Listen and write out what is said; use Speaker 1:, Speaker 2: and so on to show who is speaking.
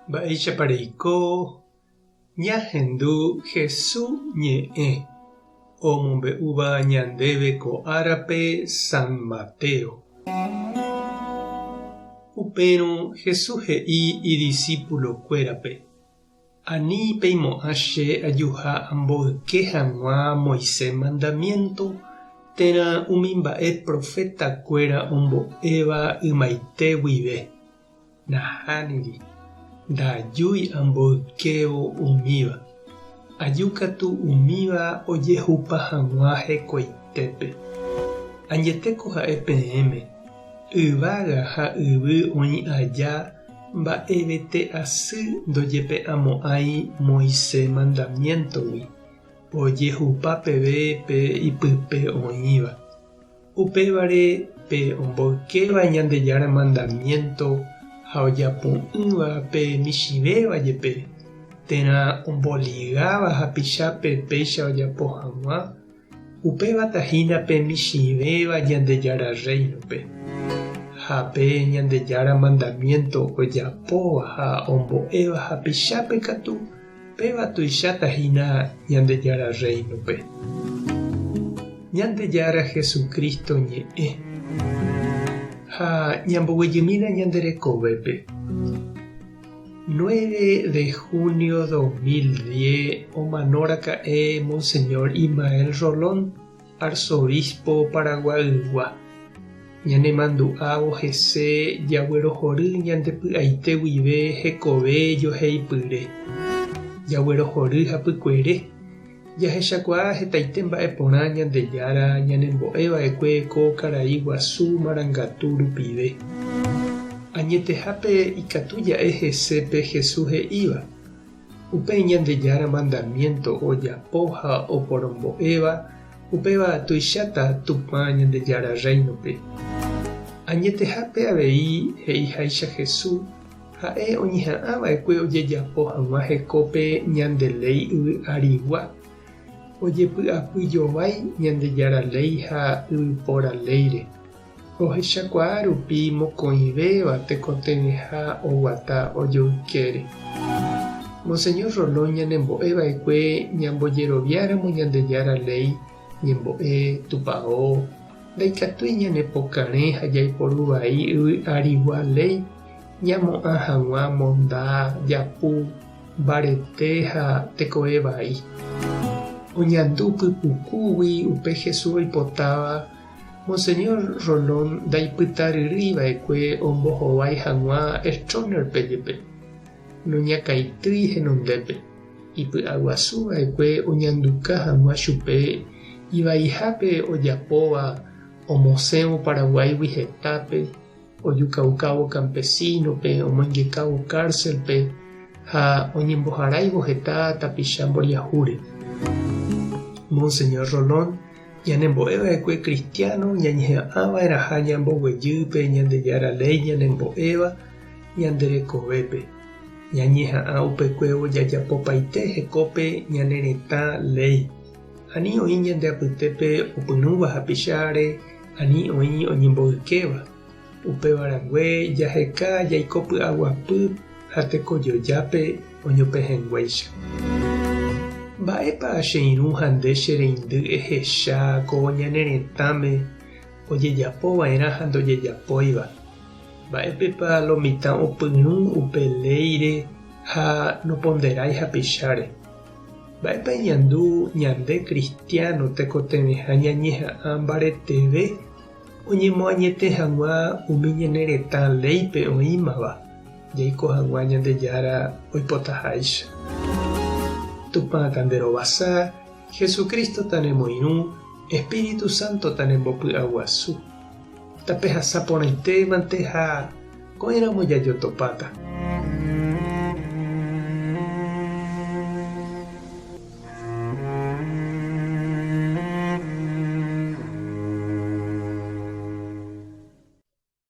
Speaker 1: Mba'éichapa reiko ñahendu Hesu ñe'ẽ omombe'úva ñandéve ko árape San Mateo. Upérõ Jesús he'i idisípulokuérape, Ani peimo'ã che ajuha amboyke hag̃ua Moisés mandamiénto térã umi mba'e profetakuéra ombo'éva ymaite guive. Nahániri, ndajúi amboykévo umíva, aju katu umíva ojehupa hag̃ua hekoitépe. Añetéko ha'e peẽme, yvága ha yvy oĩ aja mba'evete asy ndojepe'amo'ãi Moisés mandamiéntogui, ojehupa peve pe ipype oĩva. Upévare pe omboykéva Ñandejára mandamiénto ha ojapo'ỹva pe michĩvéva jepe, térã omboligáva hapichápe péicha ojapo hag̃ua, upévata hína pe michĩvéva Ñandejára Rréinope. Ha pe Ñandejára mandamiénto ojapóva ha ombo'éva hapichápe katu, Péva tuicháta hína Ñandejára Rréinope. Ñandejára Jesucristo ñe'ẽ. Ha ñamboguejymína ñande rekovépe. 9 de junio 2010 omano raka'e Monseñor Ismael Rolón, arzobispo Paraguaygua. Ñanemandu'ávo hese jaguerohory ñande py'aite guive hekove joheipyre. Jaguerohory hapykuere, jahechakuaa hetaite mba'e porã Ñandejára ñanembo'e va'ekue ko karai guasu marangatu rupive. Añetehápe ikatu ja'e hese pe Jesús he'íva, Upe Ñandejára mandamiénto ojapo ha oporombo'éva, upéva tuicháta Tupã Ñandejára Rréinope. Añetehápe avei he'iháicha Jesús, ha'e oñeha'ã va'ekue ojejapo hag̃ua hekópe ñande léi yvy arigua, ojepy'apy jovái Ñandejára léi ha yvypóra léire, Ohechakuaa rupi mokõivéva tekotevẽha oguata ojoykére. Monseñor Rolón ñanembo'e va'ekue ñambojeroviáramo Ñandejára léi, ñembo'e, tupao, ndaikatúi ñanepokarẽ ha jaiporu vai yvy arigua léi ñamo'ã hag̃ua monda, japu, mbarete ha tekove vai. Oñandu pypukúgui upe Jesús oipotáva Monseñor Rolón ndaipytaryrýi va'ekue ombohovái hag̃ua Stroessnerpe jepe, noñakãitýi henondépe, ipy'aguasu va'ekue oñanduka hag̃ua chupe ivaihápe ojapóva omosẽvo Paraguáigui hetápe, ojukaukávo campesino-pe, omoingekávo cárcel-pe ha oñemboharáivo heta tapicha mboriahúre. Monseñor Rolón Ñanembo'e va'ekue kristiáno ñañeha'ã va'erãha ñamboguejy pe Ñandejára léi ñanembo'éva ñande rekovépe. Ñañeha'ã upekuévo jajapopaite hekópe ñane retã léi. Ani oĩ ñande apytépe opyrũva hapicháre, ani oĩ oñemboykéva. Upéva rangue jaheka jaiko py'aguapy ha tekojojápe oñopehẽnguéicha. Mba'épa che irũ ha nde che reindy ehecha ko ñane retãme ojejapo va'erã ha ndojejapóiva? Mba'épepa lo mitã opyrũ upe léire ha noponderái hapicháre? Mba'épa iñandu ñande kristiáno tekotevẽha ñañeha'ã mbareteve Oñemoañete hag̃ua umi ñane retã léipe oĩmava, jaiko hag̃ua Ñandejára oipotaháicha. Tupã tanderovasa, Jesucristo tanemoirũ, Espíritu Santo tanembopy'aguasu. Tapehasa porãitémante ha ko'ẽramo jajotopáta.